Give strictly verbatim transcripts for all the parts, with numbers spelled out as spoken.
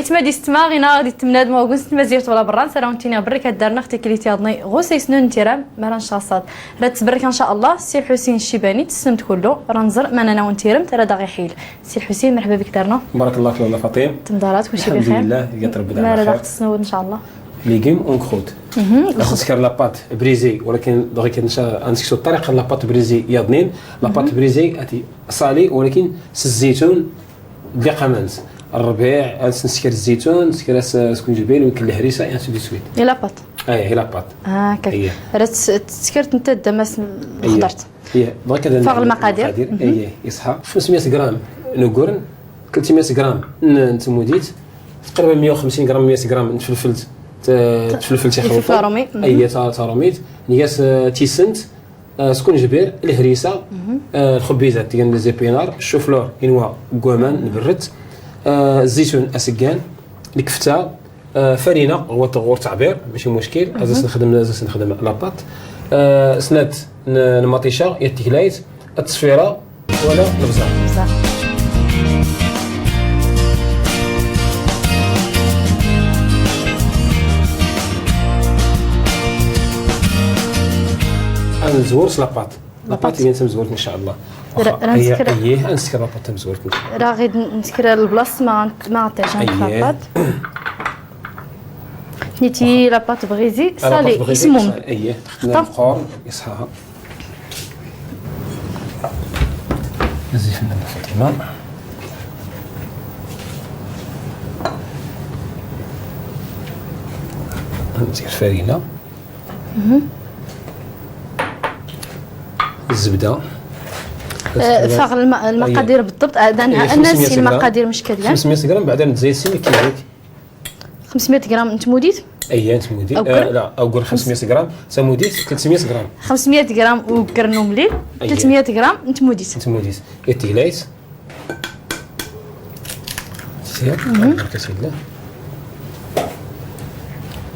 Tmad istmaɣ ina ɣ-d-ittemnad ma ugun s-tmazirt wala berran sara untina berrek ad-darneɣ tiklit yaḍni ɣus aysnun n-tiram. Mara n-caṣaḍ rad-tberrek n-ca-allah s-si lḥusin ccibani tessnem-t kullu. Ranẓer ma nana-wen tiremt rad-aɣ-iḥil. Si lḥusin merḥba bik darneɣ. Barakallah fik a faṭim. Temḍarat kulci bixir. Lḥamdulillah. Mara daɣ tessnew n-ca-allah. Légum unkrut. Aɣ-s nsker la pâte brisée walakin daɣ ikad n-ca-allah ad-nseksu ṭṭariqa n la pâte brisée yaḍnin. La pâte brisée ati sali walakin s-zzitun. Lliqaman-s rrbiɛ ad-s nsker zzitun nsker-as skunjbil wikk lhrisa et ainsi de suite. I la pâte. Ay i la pâte. Rad tskert nta ddam-as lxḍart. Faɣ lmaqadir. Ay iṣḥa. Xmsmyat gram n-ugurn, tltmyat gram n-tmudit, tqriban mya uxmsin gram, mya gram n-tflflt, tflflt ixlṭu. Ay tarumit. Niyas tisnt. Skunjbir, lhrisa, lxbizat tgan d-zipinard, chou-fleur inwa gwaman nbrrt, zzitun asggan, lkfta, farina ɣwat ɣur tɛbir maci muckil. Azas nxdm azas nxdm la pâte. Snat n-maṭica yat tglayt, tṣfira wala lbẓar. Anzwr s la pâte. La pâte iyan tamezwart n-ca-allah. Ra nsker. Ay ansker la pâte tamezwart. Ra ɣid nsker lblas ma ɣ-tɛjant la pâte. Niti la pâte brisée sali ismun. Ay. Tamqor iṣḥa. Zifna faṭima. Nzir farina. Zzbda. Faɣ lmaqadir bḍbt. Anna si lmaqadir mckadyan. Xmsmyat gram bɛda ntzayt si mkizit. Xmsmyat gram n-tmudit. Ay n-tmudit. La awgr xmsmyat gram. Tamudit tltmyat gram. Xmsmyat gram ugr n-umlil. Tltmyat gram n-tmudit. N-tmudit. Yat tglayt. Sir.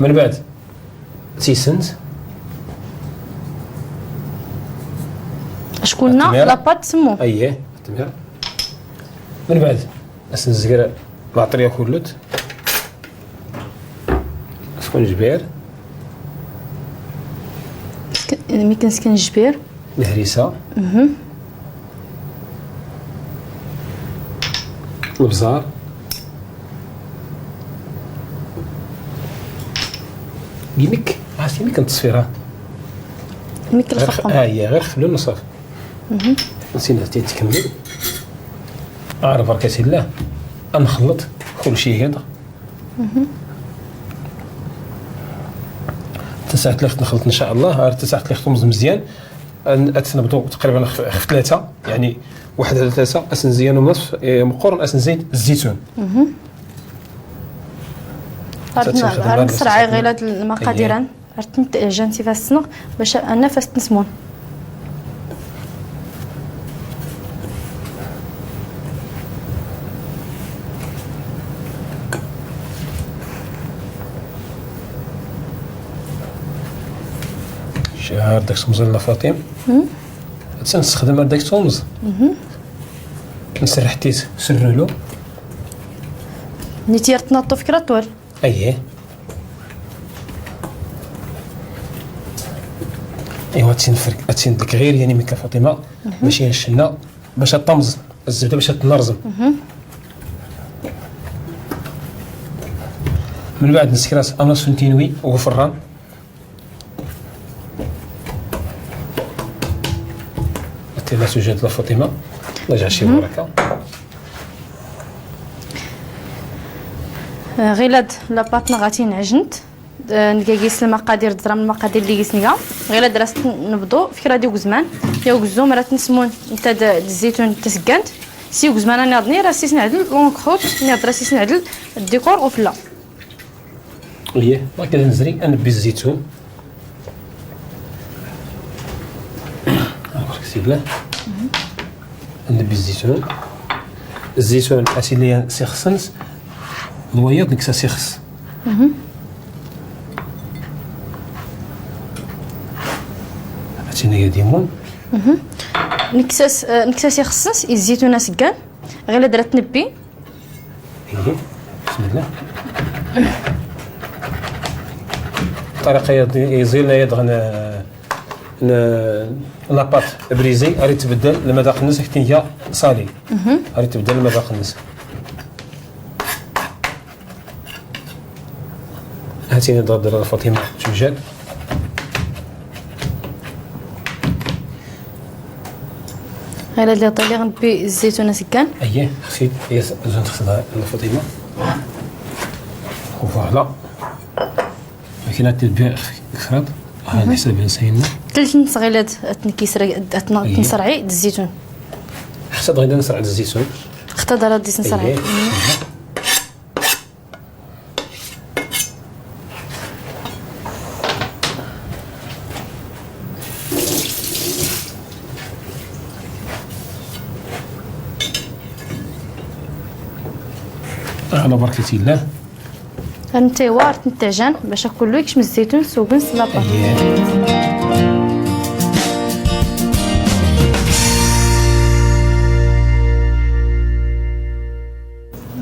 Mnbɛd tisnt. Acku nna la pâte tsemmu. Ay tmir. Mnbɛd asnzgr lɛṭrya kullut. Skunjbir. Mik nskunjbir. Lhrisa. Lbẓar. Gimik as imik n-tṣfira. Imik lxaqum. Aya ɣir xflun nṣaf. Nsin ad-t-id-tkemmel. Ar berkat illah. Ad nxelleḍ kulci hiḍ. Tasaɛt lli ɣ-t-nxelleḍ n-ca-allah ar tasaɛt lli ɣ-tumẓ mzyan. Ad-t-nbḍu taqriban ɣ-tlata yaɛni. Waḥd tlata asnzyan umnṣf. Mqqurn asnzayt zzitun. Ar nsrɛa ɣilad lmaqadiran. Ar tnt-jant ifas-nɣ bac ad naf as-t-nsmun. Ar dak tumẓ a faṭim. Ad-tt-nssxdm ar dak tumẓ. Nsrḥ-t s rrulo. Niti ar tnaṭṭu fkra ṭwal. Ayy. Aywa, ad-tt-nfrk, ad-tt-ndlk ɣir yan imik a Faṭima. Maci a cna, bac ad-tamẓ zzbda, bac ad-tnrẓm. Mbeɛd nskr-as anas n tinwi ɣ ufrran. Ati la tujad la Faṭima. Alla ijɛl ci baraka. Ɣilad la pâte-nɣ a tin-ɛjnt. Nga gis lmaqadir, tẓram lmaqadir lli gis nga. Ɣilad ras nbḍu f kra d ugzman. Yaw gzum ras nsmun nta d zzitun tasggant. Si ugzman-a niḍni ras is-nɛdl l'encre, niḍ ras is-nɛdl ddikor ufella. Iyyah, rak ad nzri, ad nbbi zzitun. Barek sibla. Ad nbbi zzitun. Zzitun, a-t-ili s ixṣṣ-ns, d wayeḍ nek s ixṣṣ. A-t-ini ad imun. Nek s, nek s ixṣṣ-ns, i zzitun asggan, ɣilad rat nbbi. Ihi, الطريقة يض-، يزيل يضغن، آه، ن-، لاباط بريزي، غادي تبدل المذاق الناس حتى هي صالي. غادي تبدل المذاق الناس. هاتيني ضرب ديال فاطمة شوجات. غير هاد لي طيلي غنبي الزيتونة سكان. اييه، خصي هي ز-، زون تخصها فاطمة. وفوالا. لكن هاد البيع خراب. ها الحساب هنا سايلنا. تلت نص غير هاد، هاد نكيس راه، هاد ن-، اييه. تنصرعي د الزيتون. حتى بغينا نصرع د الزيتون. اختضر هاد الزيتون صرعي. اييه. على بركة الله. غنتيوار نتعجن باش كلو يكشم الزيتون سوبن سلابا. اييه.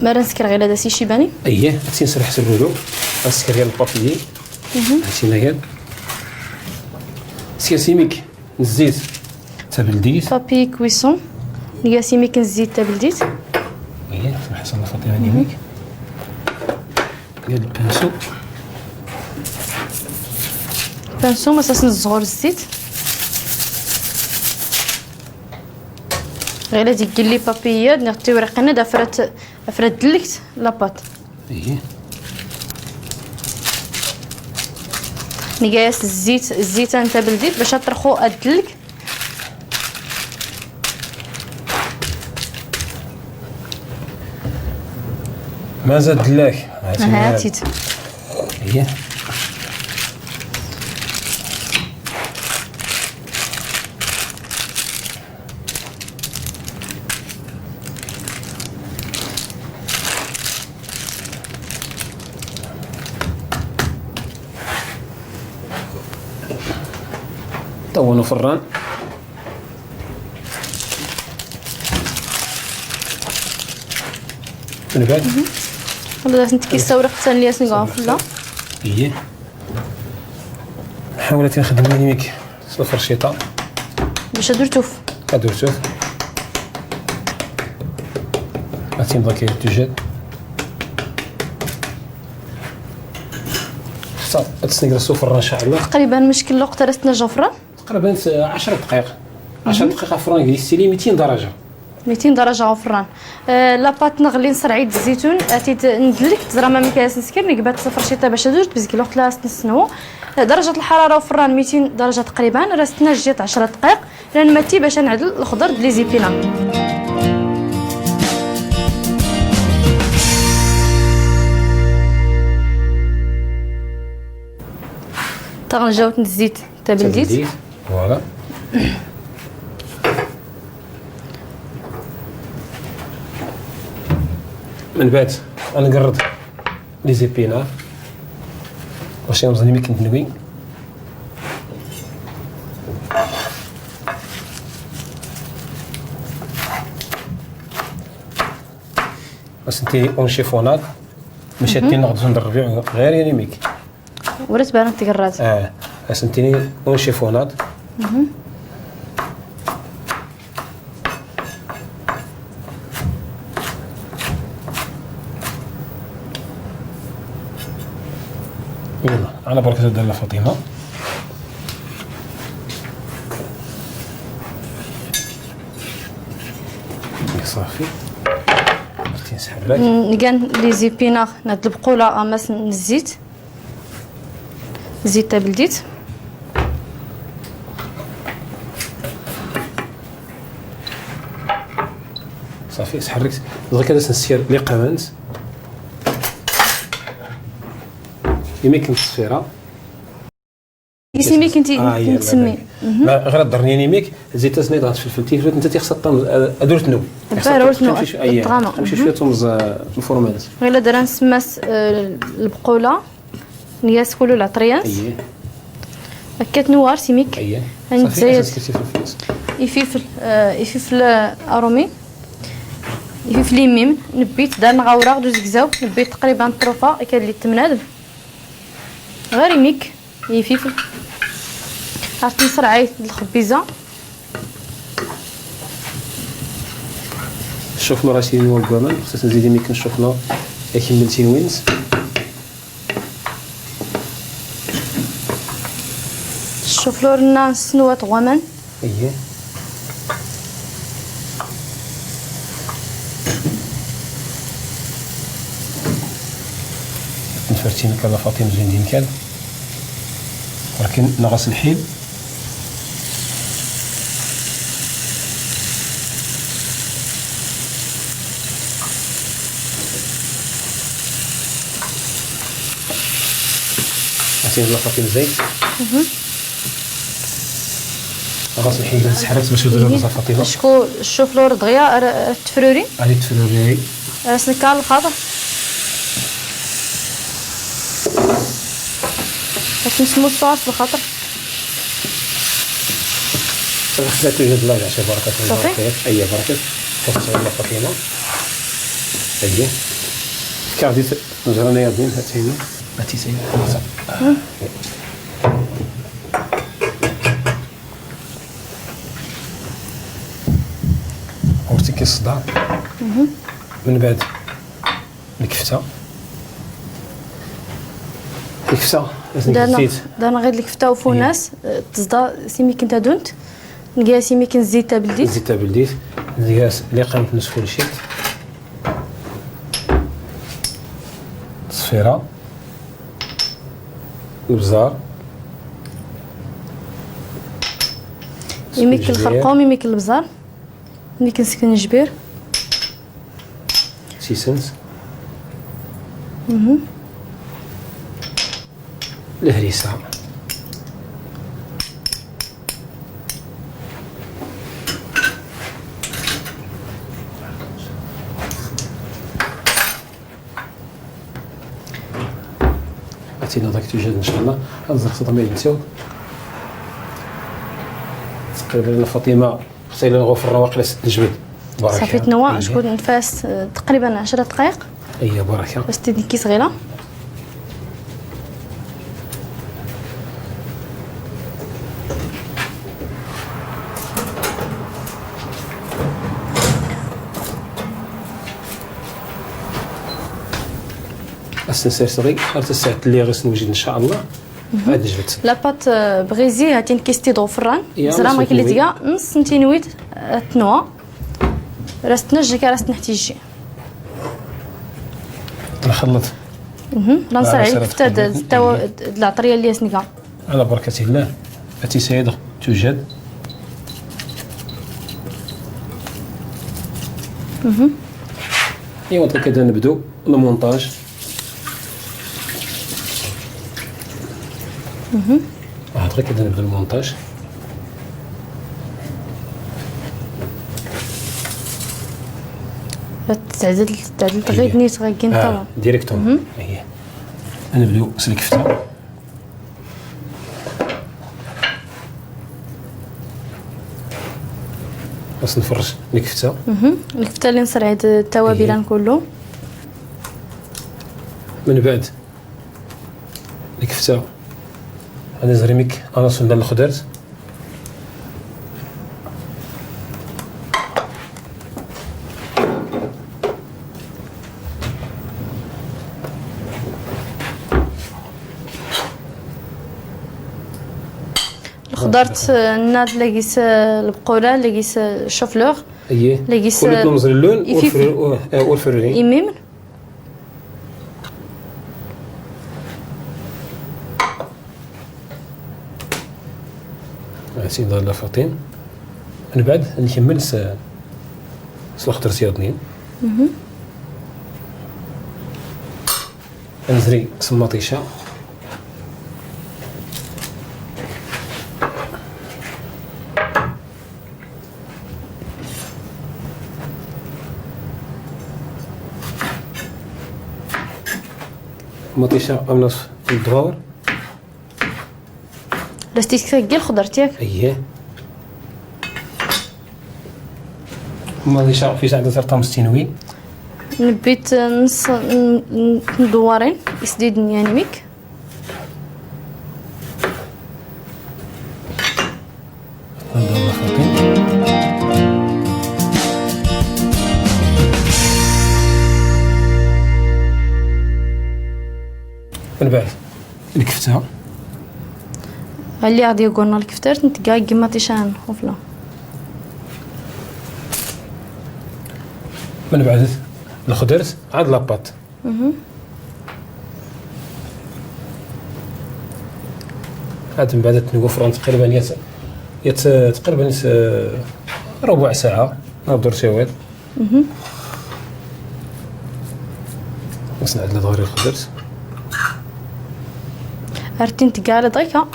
مرة نسكر غير هذا سي شيباني. اييه، هاتي نسرح سرولو. نسكر غير البابيي. هاتي نايل. سير سيميك. نزيت تابلديت. بابي كويسون. نيا سيميك نزيت تابلديت. اييه، سمح صلى فاطمة نيميك. قال البانسو. بانسو مساس نزغور الزيت. غير هادي قال لي بابي، نغطي ورقنا دا فرات، فرات دلكت لاباط. اييه. نقايس الزيت، الزيت انت بلديت باش اطرخو ادلك. ما زاد لك. هاتي. اييه. طونو فران. من بعد؟ والله لازم تكيس ورق ثاني، لازم نقعد في الله. اييه. حاولت نخدم لي ميك. صفر شيطان. باش درتو في. درتو في. هاتي نبغي كي توجد. حتى تسنقل السفرة ان شاء الله. تقريبا مشكل الوقت راه ستنا جفرة. تقريبا س-، عشر دقائق. عشر دقائق فران يستيلي ميتين درجة. ميتين درجة غفران. آه، لاباط نغلي نصرعي الزيتون، اتيت ندلك تزرا ما مكاس نسكر نقبات صفر شيطة باش ادوز بزكي الوقت لا نسنو. آه، درجة الحرارة وفران ميتين درجة تقريبا، راستنا جيت عشر دقائق، لان ماتي باش نعدل الخضر دلي زيبينا. تغنجاوت الزيت تبلديت. تبلديت، فوالا. من بعد غنقرض لي زيبينار. واش يمزني مي كنت نوي؟ بس انتي اون شيفونات. ماشي انتي نغد في الربيع غير يعني ميك. ورث بان تقرات. اه، اسنتيني اون شيفونات. يلا، على بركة الله فاطمة. صافي. درتي نسحب لك. ن-، كان لي زيبينار نطلب قولا اماس الزيت. زيت تبلديت. صافي، سحركت. دغيا كذا سنسير لي قوانت. يميك نصفيرة. يسميك انت، آه، انت يلا، تسمي. باي. ما غير الضرني يميك، زيت تسنيد غتفلفل تيفلت، انت تيخص الطعم، آه، ادورت نو. البارة ورث نو، شوية، اييه. الطعام. خمسة شوية تمز، آه، الفرماج. غير درا نسمى س-، آه، البقولة. نياس كلو العطريات. اييه. هكا تنوار سيميك. اييه. هاني صافي، تزايد. أساس كيف يفلفل. يفلفل، آه، يفلفل، آه، أرومي. Ififel immimen, nbit darn ɣ awraɣ d uzgzaw, nbit taqriban trufa, ikad lli tmnad. Ɣir imik, ififel. Ar tnsrɛayt d lxbiza. Ccuflur a-s-inin wa g waman, xas nzid imik n ccuflur, ikmmel tinwin-ns. Ccuflur-nna nsnwat ɣ waman. Iyyah. Nfrti-n kan a Faṭima, zun din kan. Walakin nɣas lḥil. عرفتي والله فاطمة زين. مهم. خلاص الحين نسحرت باش ندير إيه. بزاف فاطمة. شكون الشوفلور دغيا ر-، تفروري؟ هذه تفروري. آه، سنكال الخضر. باش نسمو الصوص الخضر. الخدمة توجد الله يعطيك بركة. صافي؟ بركة. أي بركة. شوف، بسم الله فاطمة. أي. كاردي ت-، مزرعة يا بنين، هاتينا. هاتي سيدي. عرفتي كي الصداع. مهم. من بعد الكفتة. الكفتة، لازم دارنا، زيت. دارنا غير الكفتة وفوناس، إيه. آه، تصدى سيمي كنت دونت. نقاس يمكن الزيت تابلديت. الزيت تابلديت. نقاس لي قامت نسفو لشيت. تصفيرة. البزار. يمكن سكنجبير. الخرقوم، يمكن البزار. يمكن سكنجبير. سيسنس. مهم. الهريسة. عرفتي نضاك توجد إن شاء الله. هنزل خصوصا ما ينساو. تقريبا فاطمة. حتى إلا نغوف الرواق لاس نجبد. بركة. صافي تنوى، إيه. شكون نفاس، آه، تقريبا عشر دقايق. إيه، بركة. باش تدي كي صغيرة. السنسير صغير، عرفت الساعة اللي غير نوجد إن شاء الله. مهم. هاد جبت. لاباط، آه، بغيزي هاتين كيستي ضو فران. يا زرا ما كاين اللي تيا نص نتي نويت، آه، تنوى. راس تنجي كا راس تنحتيجي. نخلط. مهم. لا نصر آه، عليك سرت فتاد خدمتي. تاو العطرية اللي سنقا. على بركة الله. أتي سيد توجد. مهم. إيوا، كذا نبدو المونتاج. مهم. واحد غير كيبدا نبدا المونتاج. تعدل، تعدل إيه. غير نيت غير آه، كنت. ديريكتوم. مهم. إيه. نبداو سلكفتها. بس نفرش الكفتة. مهم. الكفتة اللي نصرعد التوابل إيه. كله. من بعد الكفتة. غادي نزري ميك انا سندان الخضرت. الخضرت، آه، ناد لقيس، آه، البقولة، لقيس، آه، الشوفلور. اييه. لقيس، كل آه، نمزر اللون يفيف. والفرو-، آه، والفروري. يميمن. سي دار فاطين. من بعد نكمل س-، سلخت رسيضنين. مهم. نزري سماطيشة. مطيشة أو نصف الدور. رستيك ثقيل خضرتك؟ اييه. ماطيشا، في ساعة ترطم ستينوي. نبيت نص ن-، ن-، ندورين، يسديد نيانيميك. من بعد الكفتة. اللي غادي يقولنا الكفتة، نتقا كيما تيشان وفلا. من بعد الخضرت عاد لاباط. مهم. عاد من بعد نوفرون تقريبًا يت-، يت-، تقريبًا يت-، ربع ساعة. نهضر شوية. مهم. نصنع عندنا ضغري الخضرت. عرفتي نتقا على ضيكا.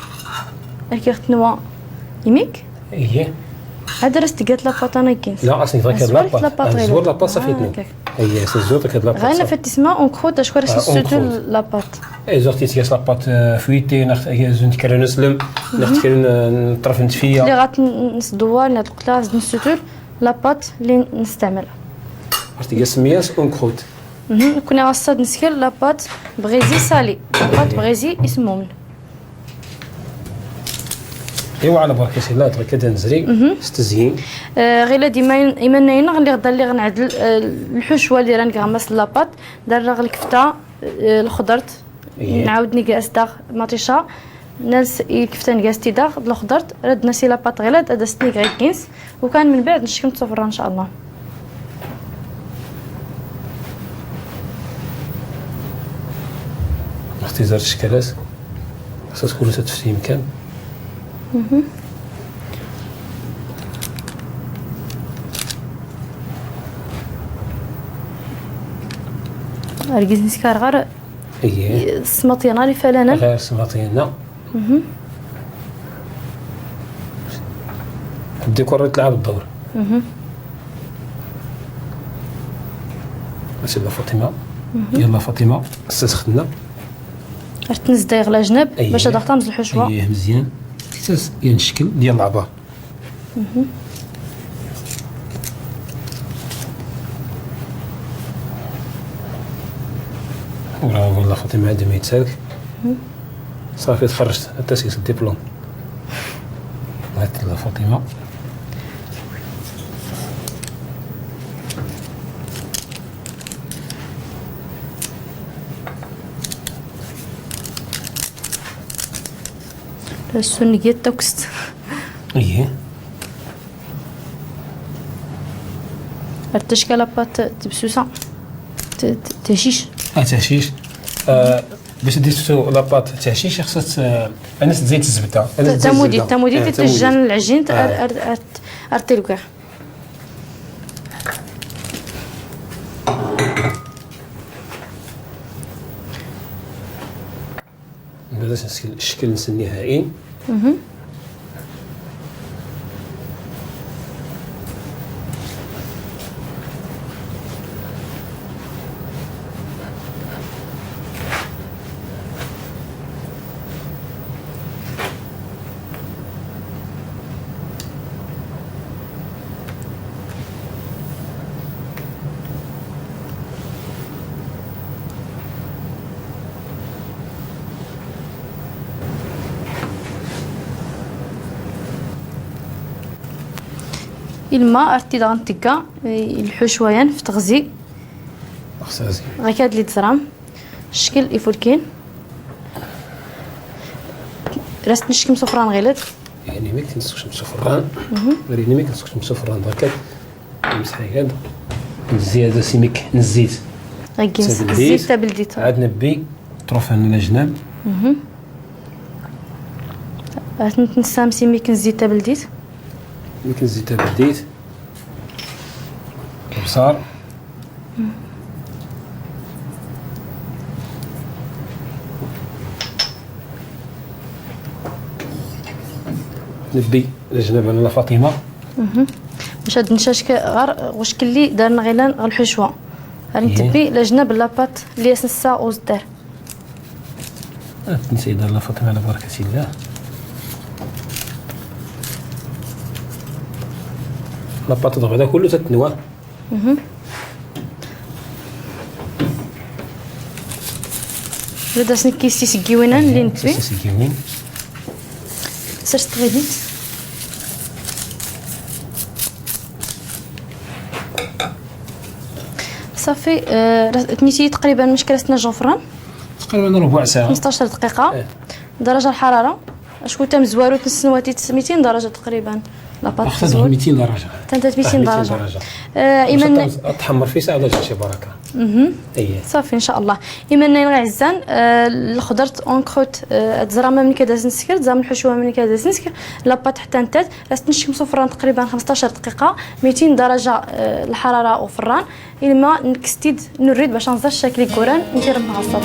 أكي أخت نوا. يميك؟ إيه. هذا راه استقالت لاباط أنا كينز. لا، أصلي ضيكا أزور لاباط. لاباط غير. أزور لاباط صافي آه، تنو. هكاك. إيه، سزور ضيكا لاباط غير صافي. نفت اسمها أون كروت، أشكون راه آه، أون سوتو كروت. لاباط. إيه، زرتي تياس لاباط، آه، فويتي، نخت، إيه، زون تكرر نسلم، نخت كرر ن-، نطرف نتفيا. اللي غات ن-، نسدوها، نطلق لها زد نسوتو لاباط اللي نستعمل. عرفتي، هي سميات أون كروت. مهم. كنا غاصة نسكر لاباط بغيزي سالي. لاباط بغيزي اسمه. إيوا، على بركة الله، ترى كده نزري. مهم. ستزيين. آه، غير ديما ين-، إيمانا ينغ اللي غدا اللي غنعدل، آه، الحشوة اللي راني غمس لاباط، دار راه الكفتة، آه، الخضرت. إيه. نعاود نقاس داغ مطيشة. ناس الكفتة نقاس تي داغ، الخضرت، رد ناسي لاباط غير، هذا ستنيك غير كينس. وكان من بعد نشكي متصفرة إن شاء الله. اختي زرت شكلات. خصها تكون تتفتي مكان. مهم. أرجز نسكار غير. إيه. سماطينا لي فعلًا. غير سماطينا. مهم. الديكور تلعب الدور. مهم. ماشي لا فاطمة. مهم. يلا فاطمة، استسخنا. رتنز دايغ لا جنب، أيه. باش هذا خطا مزلحو شوا. أيه، مزيان. تيتاس، ين الشكل ديال العبار. مهم. وراه والله فاطمة عندي ما يتسالك. مهم. صافي، تخرجت، التسيس، الدبلوم. هات لا فاطمة. السن جيت توكست. إيه. التشكى لاباط تبسوسة. ت-، ت-، تهشيش. آه، تهشيش. آه، باش ديتو لاباط تهشيش، خصها ت-، أنا زيت الزبدة. أنا زيت تمودي، الزبدة. تمودي آه، تتجن تمودي. العجين، ت-، آه. أر-، أر-، أر-، أرتلقاه. هذا الشكل، الشكل نسميه هائل. مهم. إلما أرتي داغن تقا، إيه، الحشوة ين في تغزي. أخساسي. غير كاد لي تزرام. الشكل يفولكين. راست نشكم سفران غيلت. يعني ميك نسكش مسفران. مهم. مريني ميك نسكش مسفران. هكا. نمسحي هاد. نزيد هذا سيميك، نزيد. غير نزيد. نزيد تا بلديت. عاد نبي طروف هنا الأجناب. مهم. عاد نتنسى مسيميك نزيد تا بلديت. ميك نزيد تا بلديت. البصار. نبي الأجناب أنا فاطمة. مهم. باش هاد النشاشك غير واش كلي دارنا غيلان غير الحشوة. راني إيه. تبي لجنة بلاباط اللي سنسا أوزدار. آه، نسيد الله فاطمة على بركة الله. Lapat tḍeɣ da kullu tatnwa. Mhm. Rad as-nkkis tisggiwin-an lli ntwi. Tisggiwin. Sers tɣidit. Safi, eh, tniti taqriban mec kra snna jufran. Taqriban rubuɛ saɛa. Xmesṭac dqiqa. Eh. Daraja lḥarara. Acku tamzwarut n ssnwati meytin daraja taqriban. Lapat tezwar. Meytin daraja. Tantat meytin daraja. Eh, iman tḥemmr fi saɛa daraja ci baraka. Mhm. Safi, ncallah. Iman-nnayen iɛzzan, eh, lxḍrt en croûte, eh, ad tẓram amnk ad as-nskr, tẓram lḥucwa amnk ad as-nskr, lapat ḥtta nttat, ras tnckm s ufrran taqriban xmesṭac dqiqa, meytin daraja, eh, lḥarara ufrran. Ilma nkkes-t-id nurri-d bac ad nẓer ccakl i yuran, ntirm ɣaṣṣat.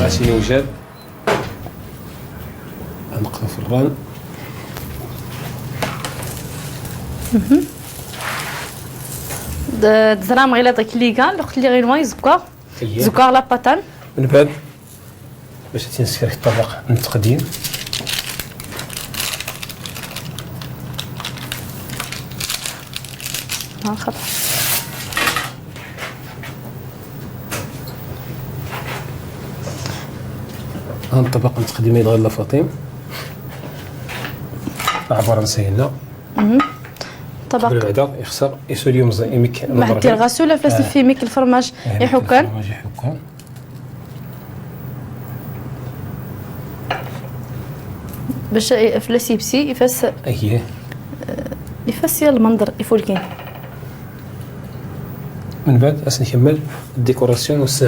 Ɣas yewjad. Ad nqḍ ufrran. Mhm. Tẓram ɣilad akk lli gan, lweqt lli ɣinwa izggaɣ. Izggaɣ lapat-an. Mnbad, bac ad t-nskr ṭṭabaq n tqdim. هان الطبق نتقدم إلى غلا فاطم. عبارة سهلة. طبق. قبل بعدا يخسر يسوليوم زي إمك مع الدير غسولة فلاس في ميك الفرماج يحكان. الفرماج يحكان. باش ي-، فلاس يبسي، يفاس. أيه. آه، يفاس يا المنظر، يفولكين. من بعد أس نكمل الديكوراسيون وس-،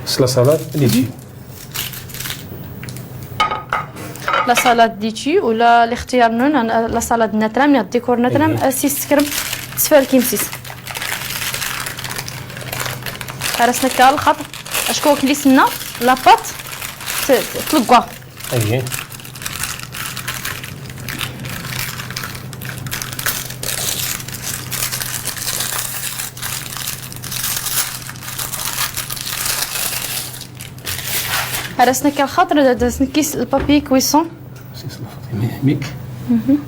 وس لا سالاد لي تجي. لا سالاد لي تجي ولا الاختيار نون، أنا لا سالاد نترام، يا الديكور نترام، أيه. أسي سكرم تسفال كيمسيس. راسنا كالخط. أشكوك لي سنا لاباط ت-، ت-، تلقوا. أيه. هذا سنكي الخاطر، هذا سنكيس البابي كويسون. سيس الفاطمي ميك. مهم.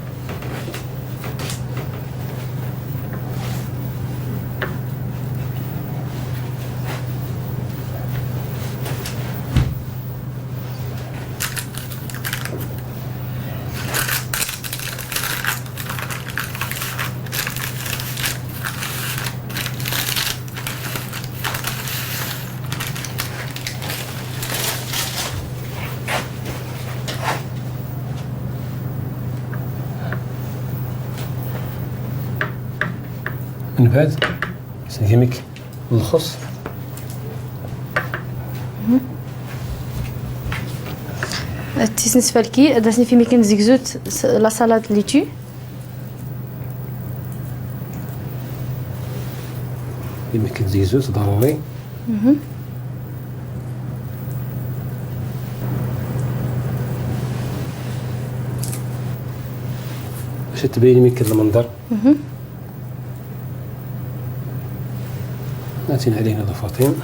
من بعد سنكي ميك. الخس. تيسنس فالكي، داسني في ميكن زيكزوت س-، لا سالاد ليتو. في ميكن زيكزوت ضروري. مهم. باش تبين ميكن المنظر. مهم. ناتين علينا الفاطين.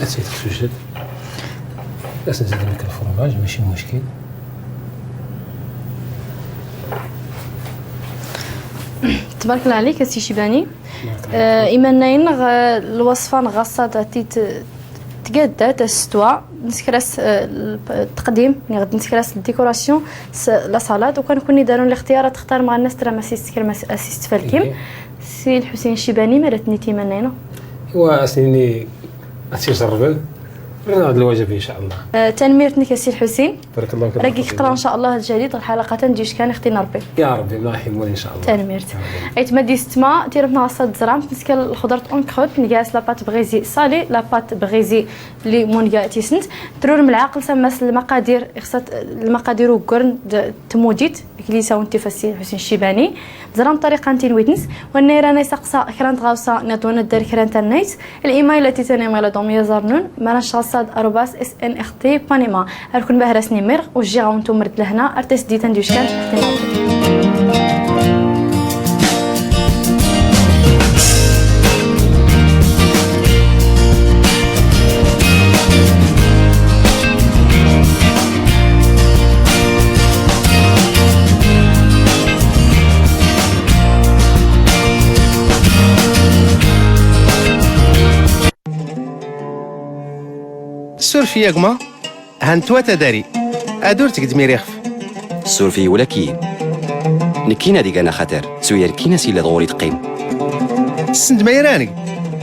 أسيت خصوصا. أسيت زيد لك الفرماج، ماشي مشكل. تبارك الله عليك، أسي شيباني. بارك الله آه، فيك. إما ناين غ-، الوصفة نغصة تاتي ت-، تقادة تستوى. نسكراس، آه، الب-، التقديم، يعني غادي نسكراس الديكوراسيون، س-، لا سالاد، وكان كوني دارون الاختيار تختار مع الناس ترى ما سيستكر ما س-، اسيست فالكيم. إيه. سي الحسين الشيباني، ما راتني تيمنينا. إوا أسنيني أسي جربن. رنا هاد الوجب إن شاء الله. آه، تنميرتنك يا سي الحسين. بارك الله فيك. راكي تقرا إن شاء الله الجديد، الحلقة تنجيش كان اختي نربي. يا ربي، الله يحمل إن شاء الله. تنميرت. يا ربي. أيت ما ديستما، تيرت ناصر زرام، تنسكل الخضرة أون كروت، نجاس لابات بغيزي صالي، لابات بغيزي لي مونجا تيسنت. ترور من العقل سماس المقادير، إخصت المقادير وقرن د-، تموديت، كليسا وانت فسي حسين الشيباني. زرام طريقة انتين ويتنس، والنيران يسقسا كران تغاوسا، نطونا الدار كران تنيت. الإيميل التي تنمي على دومي زرنون، مران شاصاد أروباس إس إن إخ تي بانيما. أركن بهرس نيمير، وجي غاونتو مرد لهنا، أرتس ديتان ديوشكان اختي ناطق. Surfi a gma, han twata dari. Adur tgdmir ixf. Surfi wala ki. Nkin ad igan axatar, s uya nkin as illa d ɣur-i tqqim. Snd ma iran,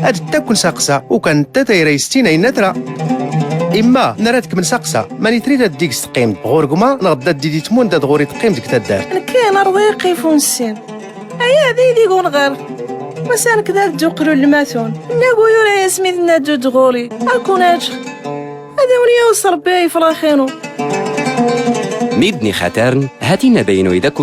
ad ttakkwn saqsa, ukan ntta tayra istin ayn natra. Imma nara tkmn saqsa, mani trid ad dig s tqqim, ɣur gma, nɣ dd ad didi tmun d ad ɣur-i tqqim dg taddart. Nkin arḍi iqif unssin. Aya d ayd igun ɣer. Masan kdad d uqlul lmatun. Nna guyur ay asmi tnna ddud ɣur-i. Akun ajx. Ad awn yaws Rebbi ay ifraxinu. Mibni xatarn, hatin abaynu idakku.